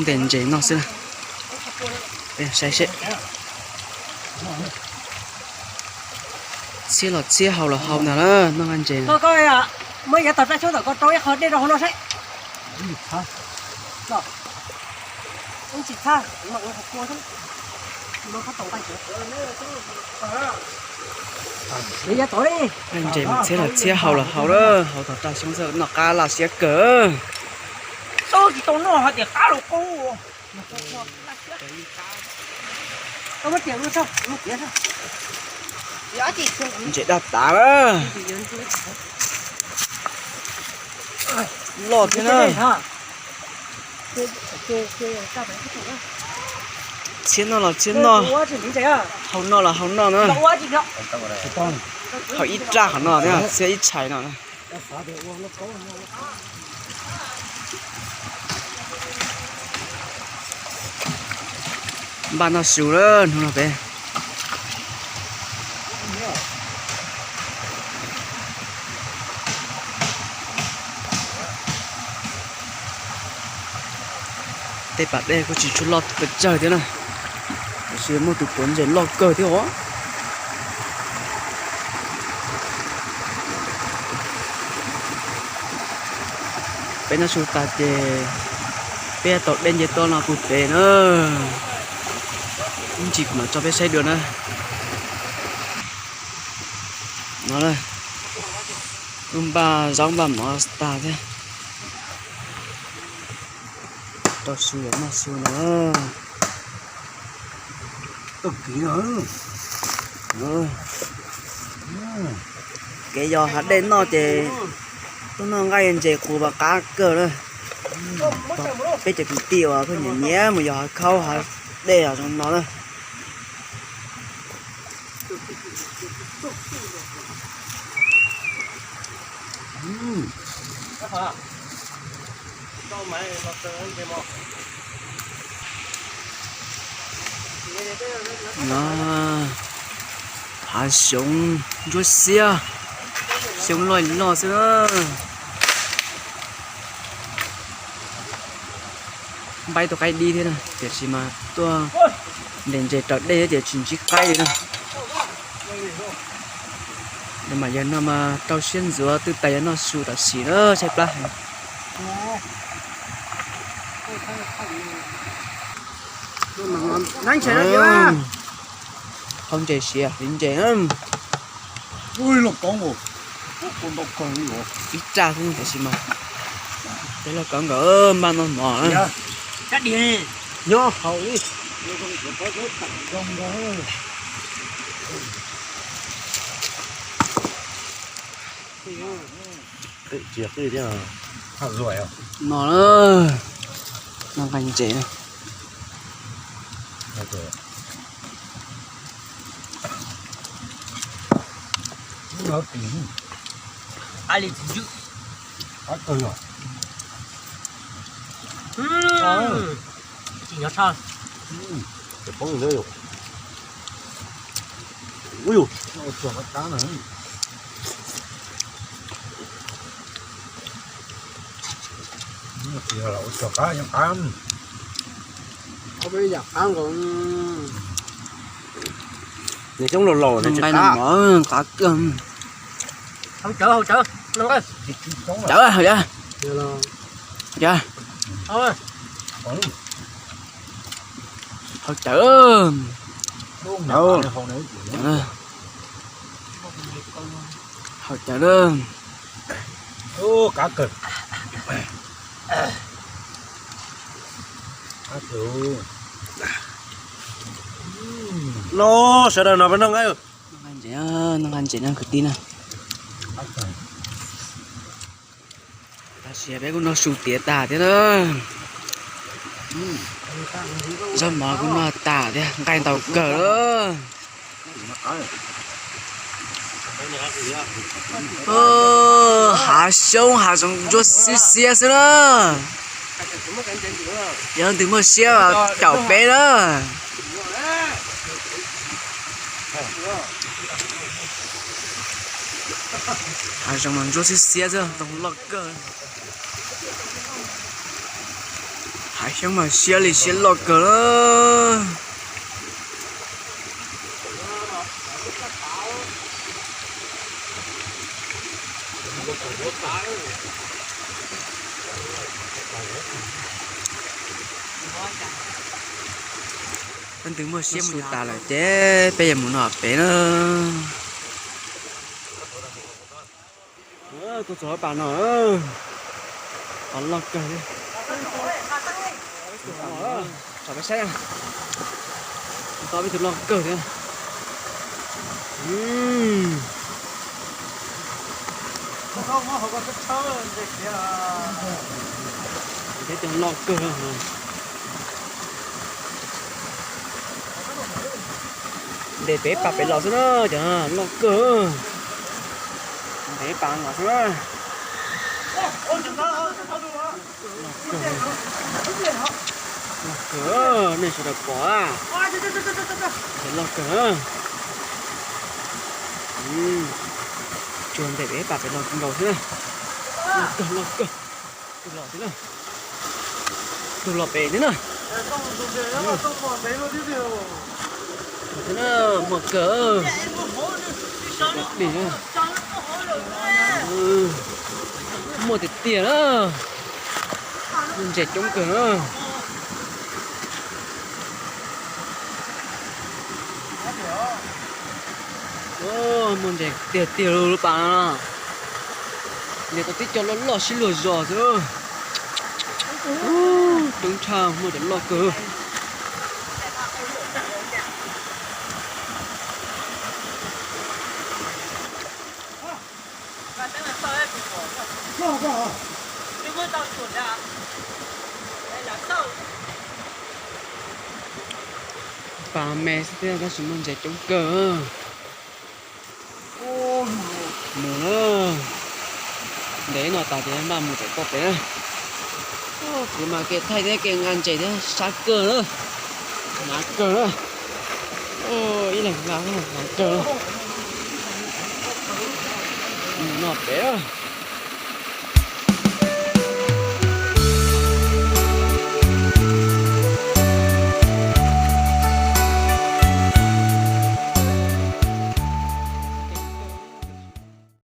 Ntes ntses noj xwb na. Saib seb. Txhiab los txhiab, haus los haus ntag na, noj nqaij ntses. Muab yav tog raj xyoob ntawm ko rau ib qho dej rau hauv no saib. Nqaij ntses mas txhiab los txhiab, haus los haus na, haus tog raj xyoob xwb noj qab laj siab kawg. Tsis tau noj hais tias qab los qub. Ntses daj tas na. Loj thiab na. Txhiab noj los txhiab noj, haus noj los haus noj na. Haus ib raj qhov no thiab txhiab ib tshais no na. Npaj noj su lawm hnub no peb. Tej pas dej kuj tsis tshua loj pes tsawg thiab na, tiam sis muaj tus puav ntses loj kawg thiab os. Peb noj su tas ces peb tau dej nce tuaj no puag pem na. Ib ntsis kuv mam tso peb saib dua na. No, kuj npaj zaub npaj mov tag thiab. Rau su yuav noj su no. Kev yos hav dej noj ces tuaj noj nqaij ntses qus mas qab kawg na. Peb cov kwv tij uas pheej nyiam nyiam mus yos hav khaub hav dej zoo no na. No, hav xyoob ntsuab xiab, xyoob loj loj xwb na. Npaj ib tug qaib dib thiab na, tiam sis mas tuaj ntes ntses raws dej thiab ces tsis ntsib qaib li na. Mas yog no mas rau siab ntxuav twb tas yuav noj su tam sim na, tshaib plab heev. Haus ntses siav hliv ntses na. Ib raj xwb tiam sis mas peb loj koob nkaus, npaj noj mov na. Nyob haus li. No, noj nqaij ntses na. Nws coob laus laus nws tsis qab. Qab kawg. Cawv, cawv, cawv. Haus cawv. Haus cawv. Qab kawg. Los sawv daws no peb noj nqaij. Noj nqaij ntses, noj nqaij ntses no kwv tij na. Tam sim peb kuj noj su tiav tas thiab na. Zaub mov kuj noj tas thiab, nqaij ntau kawg lawm. Hav xyoob hav zoov ntsuab xiab xiab xwb na. Yog leej twg muaj siab caum peb na. Hav zoov mas ntsuab xiab xiab xwb, ntoo loj kawg. Hav xyoob mas siab li siab loj kawg na. Peb twb muaj siab mus tas lawm ces peb yuav mus noj pem na. Tuaj txog pas no, pas loj kawg li. Tsom peb saib, tau peb tus loj kawg thiab. Peb tus loj kawg. Ntes pem pas pem los xwb na, cov loj kawg. Ntes pas los xwb na. Loj kawg, nej sawv daws pom a. Ntes loj kawg. Tsuas ntes pem pas pem los nkaus xwb na. Loj kawg, loj kawg. Tus los xwb na. Tus los pem thiab na. Thiab na, muaj kawg. Plim na. Muaj tiag tiag na. Muaj ntses coob kawg na. Muaj ntses tiag tiag lub pas no. Ntes tau tib co loj loj sib luag zos xwb. Coob tshaj, muaj cov loj kawg. Pas me xwb thiab tab sis muaj ntses coob kawg. Mus na, ntes no tas ces npaj mus tom toj pem na. Kuv mas kev thaij thiab kev nqa ntses thiab sab kawg na, hnav kawg na. Ib leeg nqa hnav kawg. Mus no pem.